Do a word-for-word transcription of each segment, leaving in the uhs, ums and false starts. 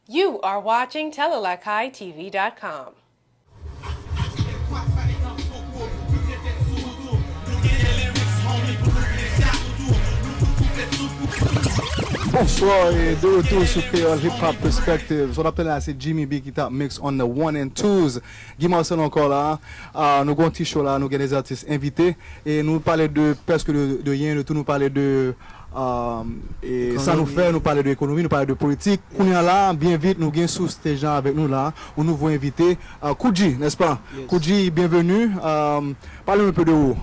You are watching Telelakay T V dot com. Bonswa e de retour sou Creole Hip Hop Perspective. Sa w ap tande la se Jimmy B ki t ap mix on the one and twos. Guy Marcel ankò la. Ah, nou gen yon ti show la, nou gen de atis envite. E nou pale de prèske de, de yen, de tou, nou pale de, ah, e sa nou fè, nou pale de ekonomi, nou pale de politik. Kounye a la, byen vit, nou gen sou stage la avèk nou la, yon nouvo envite, ah, Koudji, nèspa? Koudji, byenveni. Ah, pale nou enpe de ou.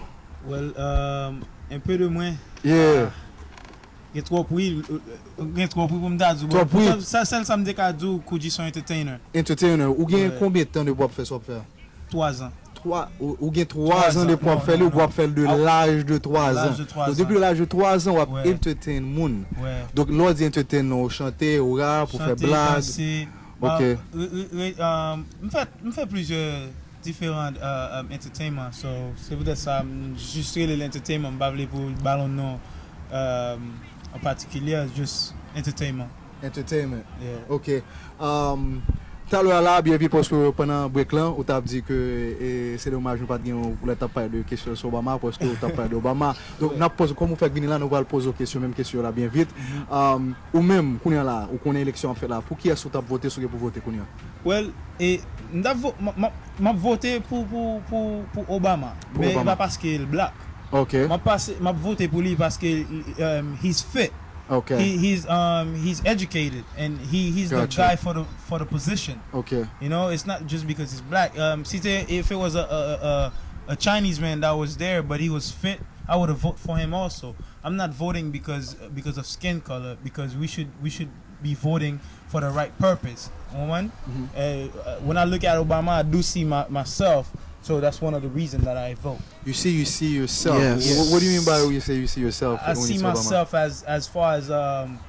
Well, um, enpe de mwen. Yeah. Gen twòp wi. Gen twòp wi pou m ta di w. Twòp wi. Sa, sèl sa m te ka di w, Koudji se yon entertainer. Entertainer. Ou gen konbyen tan depi w ap fè sa w ap fè a? Twazan. Twa, ou, ou gen twazan depi w ap fè li, ou ap fè l de laj de twazan. Laj de twazan. Donk, depi laj de twazan, w ap entertain moun. Donk, lè w di entertain, non, ou chante, ou rap, ou fè blag. Chante, danse. Ok. Ba, re, re, re, um, m fè, m fè plizyè diferan uh, um, entertainment. So, se poutèt sa, m jis rele l entertainment. M pa vle pou l ba l yon non um, an patikilye, just entertainment. Entertainment. Yeah. Ok. Um, talè a la, byen vit, paske pandan break lan, ou t ap di ke e, se domaj nou pa t gen yon lè t ap pale de kesyon sou Obama, paske ou t ap pale de Obama. Donk, n ap poze, kòm ou fèk vini la, nou pral poze w kesyon, menm kesyon la byen vit. Um, ou menm, kounye a la, ou konnen eleksyon ap fèt la, pou kiyès ou t ap vote, si w gen pou vote kounye a? Well, e, m t ap vo, m, m, m ap vote pou, pou, pou, pou Obama. Pou Men e Obama. Pa paske l black. Ok. M ap pase, m ap vote pou li paske um, he's fit. Ok. He, he's um he's educated and he he's the Gotcha. Guy for the for the position. Ok. You know, it's not just because he's black. Um, si te, if it was a a, a a Chinese man that was there, but he was fit, I would have voted for him also. I'm not voting because because of skin color, because we should we should be voting for the right purpose. One, uh, uh, when I look at Obama, I do see my, myself. So that's one of the reasons that I vote. You see, you see yourself. Yes. What, what do you mean by you say you see yourself? I when you see say Obama? Myself as as far as um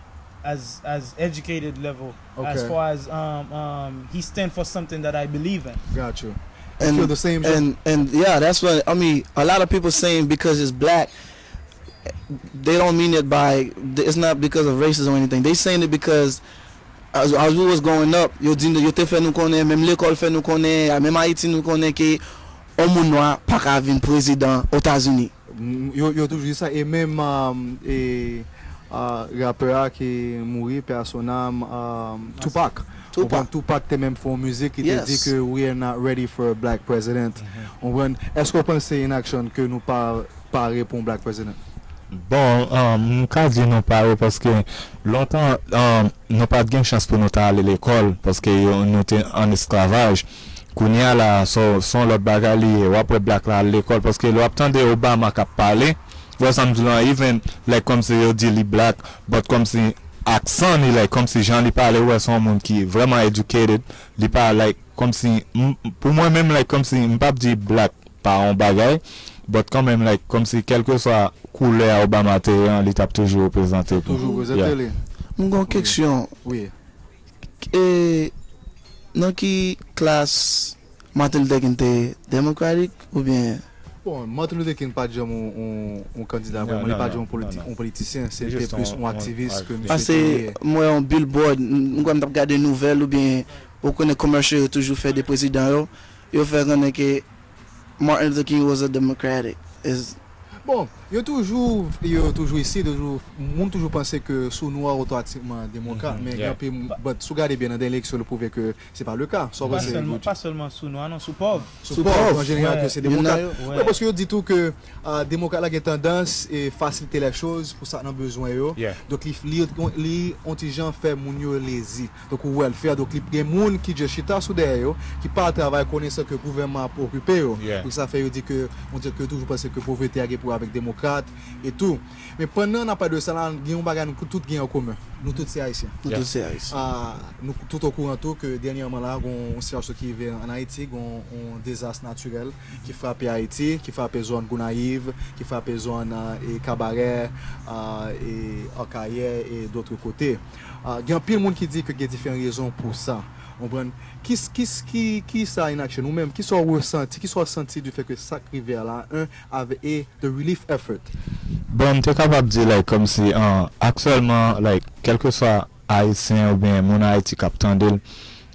as as educated level, as Okay. Far as um um he stand for something that I believe in. Got you. You And, feel the same shit? and and yeah, that's what I mean. A lot of people saying because it's black, they don't mean it by, it's not because of racism or anything. They saying it because as, as we was growing up, yo di, yo te fè nou konnen, menm lekòl fè nou konnen, menm Ayiti nou konnen ke yon moun nwa pa ka vin prezidan Etazini. Mm, yo, yo toujou di sa, e menm um, e, uh, rapè a ki mouri, pè a son âme, um, Tupac. Tupac. Ou konn Tupac te menm fè yon mizik ki te Yes. di ke we are not ready for a black president. Ou konprann? Èske w panse in action ke nou pa pare pou yon black president? Bon, um, m ka di nou pare paske lontan um, nou pa t gen chans pou nou ta ale lekòl paske yo, nou te an esklavaj. Kounye a la, se se yon lòt bagay li ye. W ap wè black la al lekòl paske lè w ap tande Obama k ap pale, ou wè sa m di w lan, even like kòmsi yo di li black, but kòmsi aksan li, like kòmsi jan li pale, ou wè se yon moun ki vrèman educated, li pa like kòmsi m- pou mwen menm, like kòmsi m p ap di black pa yon bagay, but kanmenm like kòmsi kèlkeswa koulè a Obama te ye an, li t ap toujou reprezante pou Toujou prezante Yeah. li. M gon keksyon. Wi. E nan ki klas Martin Luther King te ye? Democratic oubyen? Bon, Martin Luther King pa t janm yon, yon, yon kandida Non, vrèman, li non, pa t non, janm yon politi- non, non. yon politisyen, se te Just plis yon- yon yon aktivis ke aktivis. misye Paske te ye. Mwen yon billboard, m m kwè m t ap gade nouvèl oubyen ou konnen commercial yo toujou fè de prezidan yo, yo fè konnen ke Martin Luther King was a Democratic. Is Bon, yo toujou yo toujou isi, toujou moun toujou panse ke si w nwa otomatikman demokrat, Mhm, men yeah. gen anpil, but si w gade byen nan dènye eleksyon, li pwouve ke se pa le ka. Sa w Pa panse, sèlman, Koudji? Pa sèlman sou nwa non, sou pòv. Sou pòv, an jeneral, Yeah. ke se You know, demokrat. yo- Wi, paske yo di tou ke ah, demokrat la gen tandans e fasilite les choses pou sa k nan bezwen yo. Yeah. Donk li li li on ti jan fè moun yo lezi. Donk ou wè l fè, donk li gen moun ki just chita sou dèyè yo, ki pa al travay konesan ke gouvènman ap okipe yo. Yeah. Donk sa fè yo di ke on dirait ke yo toujou panse ke povrete a gen pou wè avèk demokrat e tou. Men pandan n ap pale de sa la, gen yon bagay nou tout gen an komen. Nou tout se ayisyen. Nou tout se Ayisyen. Ah, nou tout okouran tou ke dènyèman la, gon yon sitiyasyon ki rive an Ayiti, gon yon dezas natirèl ki frape Ayiti, ki frape zòn Gonayiv, ki frape zòn ah, e Kabarè ah, e Akayè e dòt kote. Ah, gen anpil moun ki di ke gen diferan rezon pou sa. Ou konprann? Ki, ki, ki, ki sa in action? Ou menm, ki sa w resanti? Ki sa w santi du fait ke sa k rive a la, un, avè, e the relief effort? Bon, m te kapab di like kòmsi an aktyèlman like kèlkeswa Ayisyen oubyen moun Ayiti k ap tande l.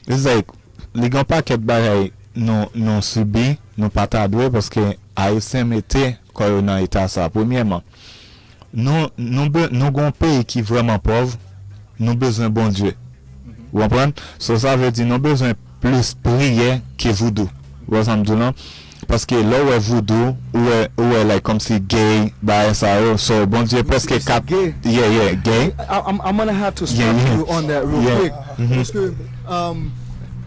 It's like, li gen yon pakèt bagay nou, nou sibi, nou pa ta dwe, paske Ayisyen mete kò yo nan eta sa. Premyèman, nou, nou, be- nou gen yon peyi ki vrèman pòv, nou bezwen Bondye. Ou konprann? So, sa vle di nou bezwen plis priyè ke voudou. Ou wè sa m di w lan? Paske lè w wè voudou, ou wè, ou wè, like, kòmsi gay, bagay sa yo. So, Bondye prèske kat, yeah, yeah, gay. I, I'm, I'm gonna have to stop Yeah, yeah. You on that real Yeah. Quick. Paske, um,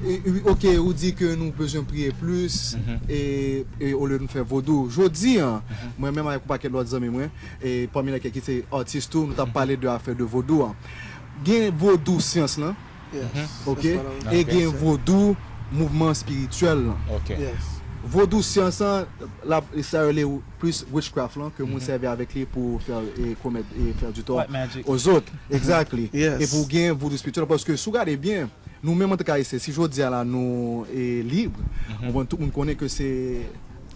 e- e- ok, ou di ke nou bezwen priye plis e, e olye nou fè vodou. Jodi an, mwen menm avèk yon pakèt lòt zanmi mwen, e pami lèkèl ki se atis tou, nou t ap pale de afè de vodou an. Gen vodou syans lan, Yes. ok? That's what I was- E gen vodou mouvman espirityèl lan. Ok. Yes. Vodou syans lan, la, sa rele plis witchcraft lan, ke moun sèvi avèk li pou fè, e komèt, e fè di tò White magic. Ozòt. Exactly. Yes. E pou gen vodou espirityèl, paske si w gade byen, nou menm antanke Ayisyen, si jodi a la nou e lib, ou konprann, tout moun konnen ke se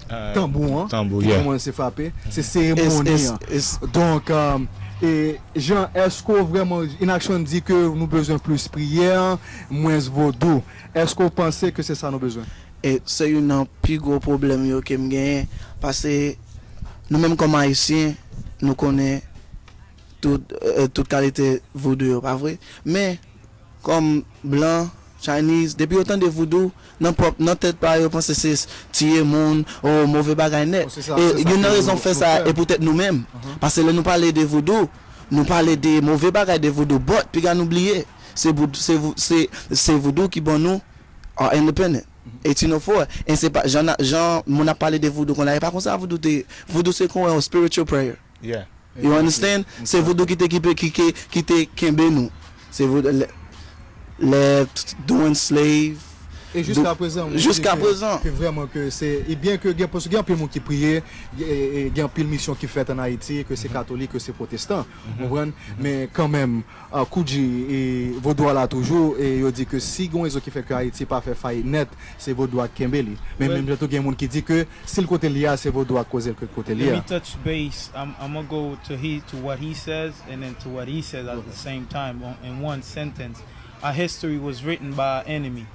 tanbou an Tanbou, ki yeah. Kòmanse frape, se seremoni It's- an. it's- Donk, um, e Jean, èske w vrèman, inaksyon di ke nou bezwen plis priyè, mwens vodou? Èske w panse ke se sa nou bezwen? E se youn nan pi gwo pwoblèm yo ke m genyen, paske nou menm kòm Ayisyen, nou konnen tout, e, tout kalite voodoo yo, pa vre? Men, kòm blan, Chinese, depi yo tande voodoo, nan pwòp, nan tèt pa yo, panse se tiye moun, o move bagay nèt. Bon, se sa, E se sa youn nan ke rezon yo- fè yo sa, fè. E poutèt nou menm. Paske lè nou pale de voodoo, nou pale de move bagay de voodoo, but piga nou bliye, se voodoo, se vou- se, se voodoo ki ban nou our independent, eighteen oh four. E se pa, jan, jan moun ap pale de voodoo konn la, e pa konsa voodoo te, voodoo se kon yon spiritual prayer. Yeah. You understand? Se voodoo ki te, ki, pe- ki, ki, ki te kenbe nou. Se voodoo, lè, lè doing slave. E jiska prezan, mwen Jiska di ke- prezan. Ke vrèman ke se, e byen ke gen, paske gen anpil moun ki priye, e, e, gen anpil misyon ki fèt an Ayiti, ke se katolik, ke se pwotestan, ou konprann? Men kanmenm, uh, Koudji, e vodou a la toujou, e yo di ke si gen yon rezon ki fè ke Ayiti pa fè fayit nèt, se vodou a k kenbe li. Men Well- menm jan tou gen moun ki di ke si l kote li a, se vodou a k koze l ke kote li Let a. me touch base. I'm, I'm gonna go to he to what he says and then to what he says at the same time on, in one sentence. Our history was written by our enemy.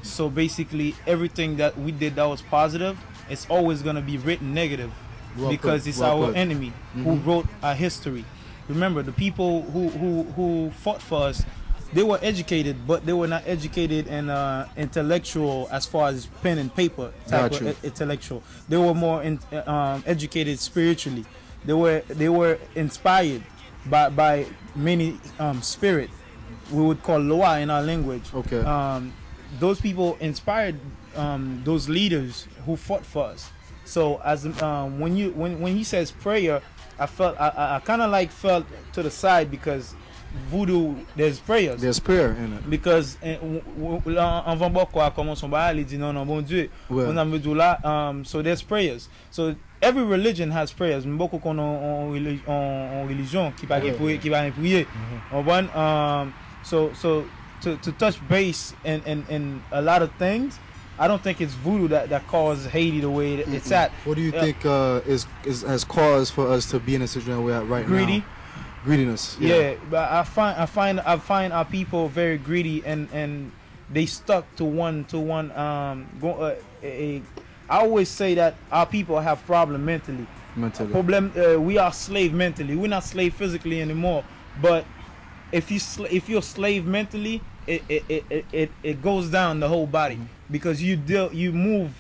So basically, everything that we did that was positive, it's always gonna be written negative Well because put, it's well our put. enemy who wrote our history. Remember, the people who who who fought for us, they were educated, but they were not educated in uh, intellectual as far as pen and paper type Got of you. i- intellectual. They were more in, um, educated spiritually. They were they were inspired by by many um, spirit. We would call Loa in our language. Okay. Um, those people inspired um, those leaders who fought for us. So as um, when you when when he says prayer, I felt I, I, I kind of like felt to the side because voodoo there's prayers. There's prayer in it. Because eh, w- w- w- an- anvan bòkò a kòmanse yon bagay, li di non non Bondye. Ouais. Konn sa m vle di w la, um, so there's prayers. So every religion has prayers. M poko konn on, on, reli- on, on relijyon ki pa gen Ouais. priye, ki pa gen priye. Ou konprann? Um, so so to, to touch base in, in, in a lot of things, I don't think it's voodoo that, that caused Haiti the way it- it's at. What do you Yeah. think uh, is, is has caused for us to be in a situation we're at right Greedy? now? Greediness. Yeah, but I find I find I find our people very greedy and and they stuck to one to one. Um, go, uh, a, a, I always say that our people have problem mentally. Mentally. Problem. Uh, we are slave mentally. We're not slave physically anymore. But if you sl- if you're slave mentally, it it, it, it, it it goes down the whole body because you deal you move.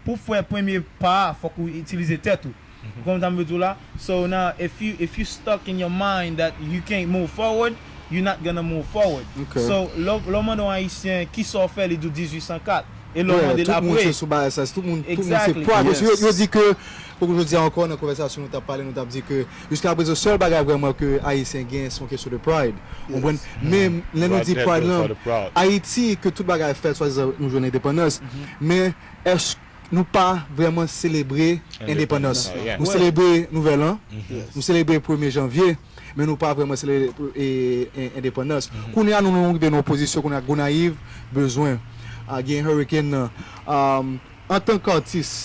Pou fè premye pa a, fòk ou itilize tèt ou. Ou konprann sa m vle di w la? So now, if you if you stuck in your mind that you can't move forward, you're not gonna move forward. Okay. So lè lè w mande yon Ayisyen kisa w fè, li di w dizuit san kat. E lè w Yeah, mande l tout moun apre. Se sou bagay sa, tout moun, tout moun se Exactly. pride. Paske yo, Yes. Yo di ke, pou yo di ankò nan konvèsasyon nou t ap pale, nou t ap di ke jiska prezan sèl bagay vrèman ke Ayisyen gen se yon kesyon de pride. Ou konprann? Men lè nou di Pride pride for lan, the proud. Ayiti ke tout bagay fèt swadizan nou jwenn endepandans, men èske nou pa vrèman selebre endepandans? Yeah. Nou selebre Nouvèl An, nou selebre premye janvye, men nou pa vrèman selebre e, e, endepandans. Kounye a nou, nou rive nan yon pozisyon kounye a Gonayiv bezwen a gen hurricane nan. Um, antanke atis,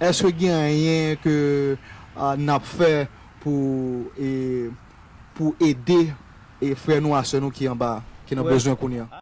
èske gen anyen ke uh, n ap fè pou e, pou ede e frè nou a, sè nou ki anba, ki nan Wè. Bezwen kounye a.